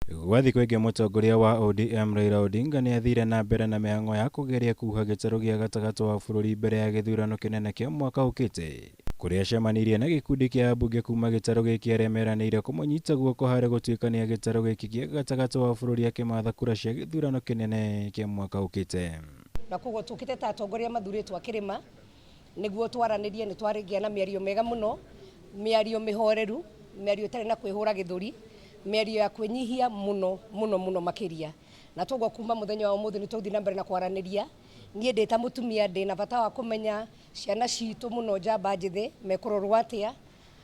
Gwa thikũ ingĩ mũtongoria wa ODM Raila Odinga nĩ athire na mbere na mĩhang'o ya kũgeria kuha gĩtarũ gĩa gatagatĩ wa bũrũri mbere ya gĩthurano kĩnene kĩa mwaka ũkĩte, kũrĩa acemanirie na gĩkundi kĩa ambunge kuma gĩtarũ gĩkĩ arĩa meranĩire kũmũnyita guoko harĩ gũtuĩkania gĩtarũ gĩkĩ gĩa gatagatĩ wa bũrũri akĩmatha kura cia gĩthurano kĩnene kĩa mwaka ũkĩte. Na koguo tũkĩte ta atongoria mathurĩtwo a kĩrĩma nĩguo twaranĩrie, nĩ twarĩgia na mĩario mĩega mũno, mĩario mĩhoreru, mĩario ĩtarĩ na kwĩhũra gĩthũri, mĩario ya kwĩnyihia mũno mũno mũno makĩria. Na toguo kuma mũthenya wa ũmũthĩ nĩ tũgũthiĩ na mbere na kwaranĩria. Niĩ ndĩ ta mũtumia ndĩ na bata wa kũmenya ciana citũ mũno njamba njĩthĩ mekũrorwo atĩa,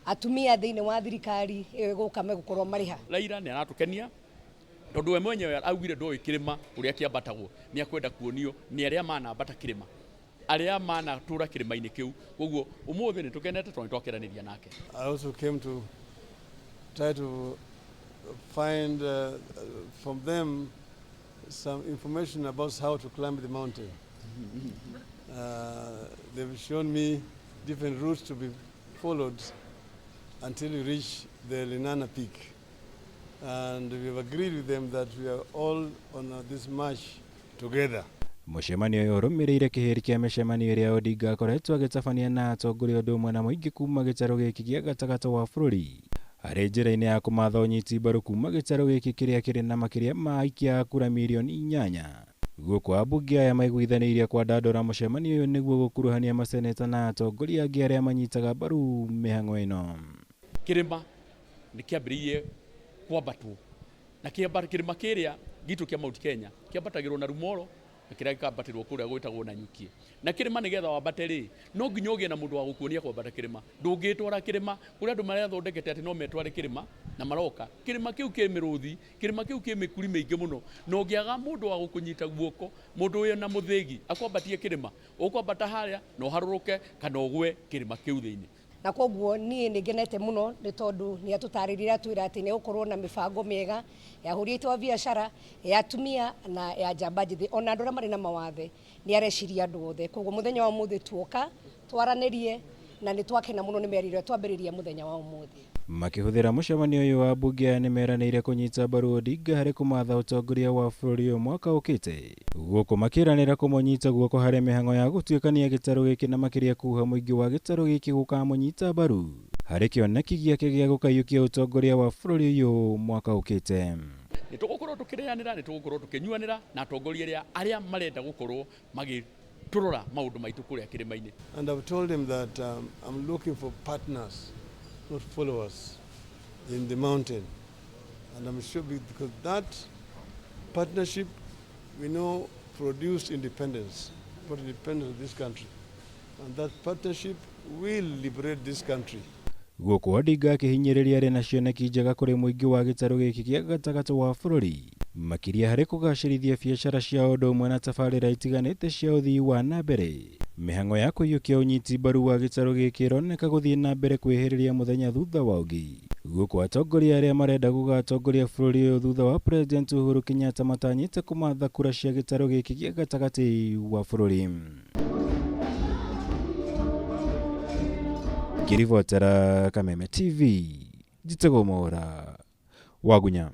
atumia thĩinĩ wa thirikari ĩyo ĩgũka megũkorwo marĩ ha. Raila nĩ aratũkenia tondũ we mwenyewe augire ndoĩ kĩrĩma ũrĩa kĩambatagwo, nĩ akwenda kuonio nĩ arĩa manambata kĩrĩma, arĩa manatũra kĩrĩma-inĩ kĩu. Koguo ũmũthĩ nĩ tũkenete tondũ nĩ twakĩranĩria nake. I also came to try to find from them some information about how to climb the mountain. They've shown me different routes to be followed until you reach the Lenana Peak. And we have agreed with them that we are all on this march together. Mũcemanio ũyũ ũrũmĩrĩire kĩhĩri kĩa mĩcemanio ĩrĩa Odinga akoretwo agĩtabania na atongoria ũndũ ũmwe na mũingĩ kuma gĩtarũ gĩkĩ gĩa gatagatĩ wa bũrũri harĩ njĩra-inĩ ya kũmatha ũnyiti mbaru kuma gĩtarũ gĩkĩ kĩrĩa kĩrĩ na makĩria ma aikia a kura mirioni 8. Gũkũ ambunge aya maiguithanĩirie kwandandũra mũcemanio ũyũ nĩguo gũkuruhania maseneta na atongoria angĩ arĩa manyitaga mbaru mĩhang'o ĩno. Kĩrĩma nĩ kĩambĩrĩirie kwambatwo na kĩrĩma kĩrĩa gitũ kĩa Mount Kenya kĩambatagĩrwo na Rumoro na kĩrĩa gĩkambatĩrwo kũrĩa gwĩtagwo Nanyuki. Na kĩrĩma nĩgetha wambate rĩ, no nginya ũgĩe na mũndũ wa gũkuonia kwambata kĩrĩma. Ndũngĩtwara kĩrĩma kũrĩa andũ marathondekete atĩ no metware kĩrĩma na maroka. Kĩrĩma kĩu kĩ mĩrũthi, kĩrĩma kĩu kĩ mĩkuri mĩingĩ mũno, na ũngĩaga mũndũ wa gũkũnyita guoko, mũndũ wĩna mũthĩgi akwambatie kĩrĩma, ũkwambata harĩa na ũharũrũke kana ũgwe kĩrĩma kĩu thĩinĩ. Na koguo niĩ nĩ ngenete mũno nĩ tondũ nĩ atũtarĩria atwĩra atĩ nĩ egũkorwo na mĩbango mĩega ya ahũri aitũ a biacara, ya atumia na ya njamba njĩthĩ, ona andũ arĩa marĩ na mawathe nĩ areciria andũ othe. Koguo mũthenya wa ũmũthĩ tuoka twaranĩrie na nĩ twakena mũno nĩ mĩario ĩrĩa twambĩrĩria mũthenya wa ũmũthĩ. Makĩhũthĩra mũcemanio ũyũ wa mbunge aya nĩ meranĩire kũnyita mbaru Odinga harĩ kũmatha ũtongoria wa bũrũri ũyũ mwaka ũkĩte. Gũkũ makĩranĩra kũmũnyita guoko harĩ mĩhang'o ya gũtuĩkania gĩtarũ gĩkĩ na makĩria kuha mũingĩ wa gĩtarũ gĩkĩ gũkamũnyita mbaru harĩ kĩoneki gĩake gĩa gũkaiyũkia ũtongoria wa bũrũri ũyũ mwaka ũkĩte. Nĩ tũgũkorwo tũkĩrĩanĩra, nĩ tũgũkorwo tũkĩnyuanĩra na atongoria arĩa marenda gũkorwo magĩtũrora maũndũ maitũ kũrĩa kĩrĩma-inĩ. And I've told him that I'm looking for partners, not followers, in the mountain. And I'm sure because that partnership we know produced independence, brought independence of this country. And that partnership will liberate this country. Gũkũ Odinga akĩhinyĩrĩria arĩ na cioneki njega kũrĩ mũingĩ wa gĩtarũ gĩkĩ gĩa gatagatĩ wa bũrũri, makĩria harĩ kũgacĩrithia biacara cia ũndũ ũmwe na tabarĩra itiganĩte cia ũthii wa na mbere. Mĩhang'o ya kũiyũkia ũnyiti mbaru wa gĩtarũ gĩkĩ ĩroneka gũthiĩ na mbere kwĩhĩrĩria mũthenya thutha wa ũngĩ. Gũkũ atongoria arĩa marenda gũgatongoria bũrũri ũyũ thutha wa President Uhuru Kenyatta matanyĩte kũmatha kura cia gĩtarũ gĩkĩ gĩa gatagatĩ wa bũrũri. Ngĩribotera Kameme TV, njĩtagwo Mwaũra Wagunya.